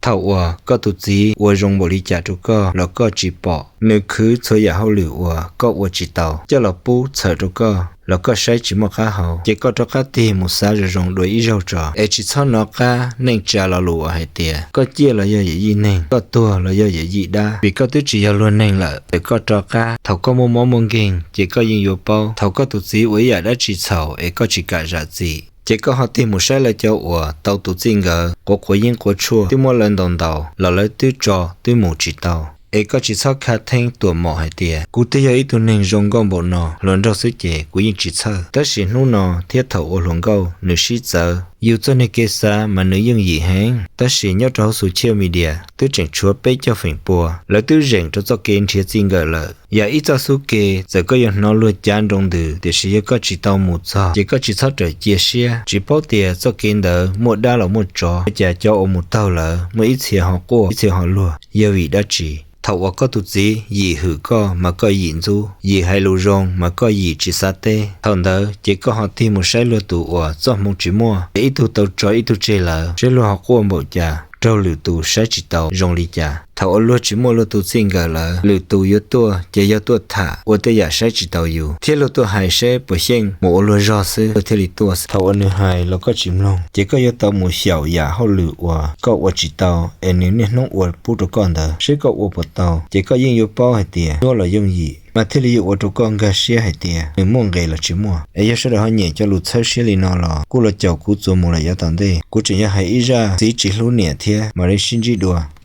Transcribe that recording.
Thaum uas koj tus txiv ua zoo npaum li cas rau koj los koj tsis pom, nws khwv txhua yam hauj lwm uas koj ua tsis tau coj los pub txhawm rau koj los koj saib tsis muaj qab hau, ces koj rov qab tig mus xav zoo zoo dua ib zaug tso, es tsis txhob hnov qab neej tsa lo lus uas hais tias koj ciaj los yog yawm yij neeg, koj tuag los yog yawm yij dab, vim koj twb tsis yog luag neeg lawm, ces koj rov qab, thaum koj muaj mob muaj nkeeg ces koj yeej yuav paub. Thaum koj tus txiv ua ib yam dab tsi txhaum es koj tsis kam zam txim, ces koj ho tig mus saib lawv cov uas tau tus txij nkawm quav quav yeeb quav tshuaj, twb muab lawv ntaus ntaus los lawv twb tso twb mus tsis tau. Es koj tsis txhob khav theeb tuam mom hais tias kuv twb yog ib tug neeg zoo nkauj npaum no hluas nraug xwb ces kuv yeej tsis txhawj. Tab sis hnub no thiab thaum ua hluas nkauj nws sib txawv, yus txoj niag kev xav mas nws yooj yim heev, tab sis nyob rau hauv social media twb tseem tshuav peb caug feem pua lawv twb zeem rau txoj kev nrhiav txij nkawm lawm. Yam ib txoj xub ke, txawm koj yuav hnov luag cav nroo ntws, tiam sis yog koj tsis tau mus txog ces koj tsis txhob rawm cia siab. Tsis paub tias txoj kev ntawd muaj dab los muaj tsov, ua cas cov uas mus taug lawv muaj ib txhia ho quaj ib txhia ho luag, yog vim dab tsi? Thaum uas koj tus txiv yim hwm koj mas koj yim ntxub, yim hais lus zoo mas koj yim tsis xav teb. Thaum ntawd ces koj ho tig mus saib luag tus uas txoj hmoo tsis muaj, ces ib tug tau tso ib tug tseg lawm, saib luag ho quaj npaum cas, raug lwm tus saib tsis taus zoo li cas. Thaum uas luag tsis muaj luag tus txij nkawm lawm, lwm tus yuav tuaj ces yog tuaj tham ua tej yam saib tsis taus yus, thiab luag tuaj hais seb puas xyeej mus ua luag zog xwb luag thiaj li tuaj. Thaum uas nws hais los koj tsis mloog, ces koj yuav tau mus xyaum yam hauj lwm uas koj ua tsis tau es nws niaj hnub ua pub rau koj ntawd, seb koj ua puas tau, ces koj yeej yuav paub hais tias nyuaj los yooj yim, mas thiaj li yuav ua rau koj nkag siab hais tias nws muaj nqis los tsis muaj. Es yog sawv daws ho nyiam cov lus txhawb siab li no los kuj los caum kuv txuas mus lawm yav tom ntej. Kuv tseem yuav hais ib zaj txiv tsis hlub niam thiab mam li sib ntsib dua.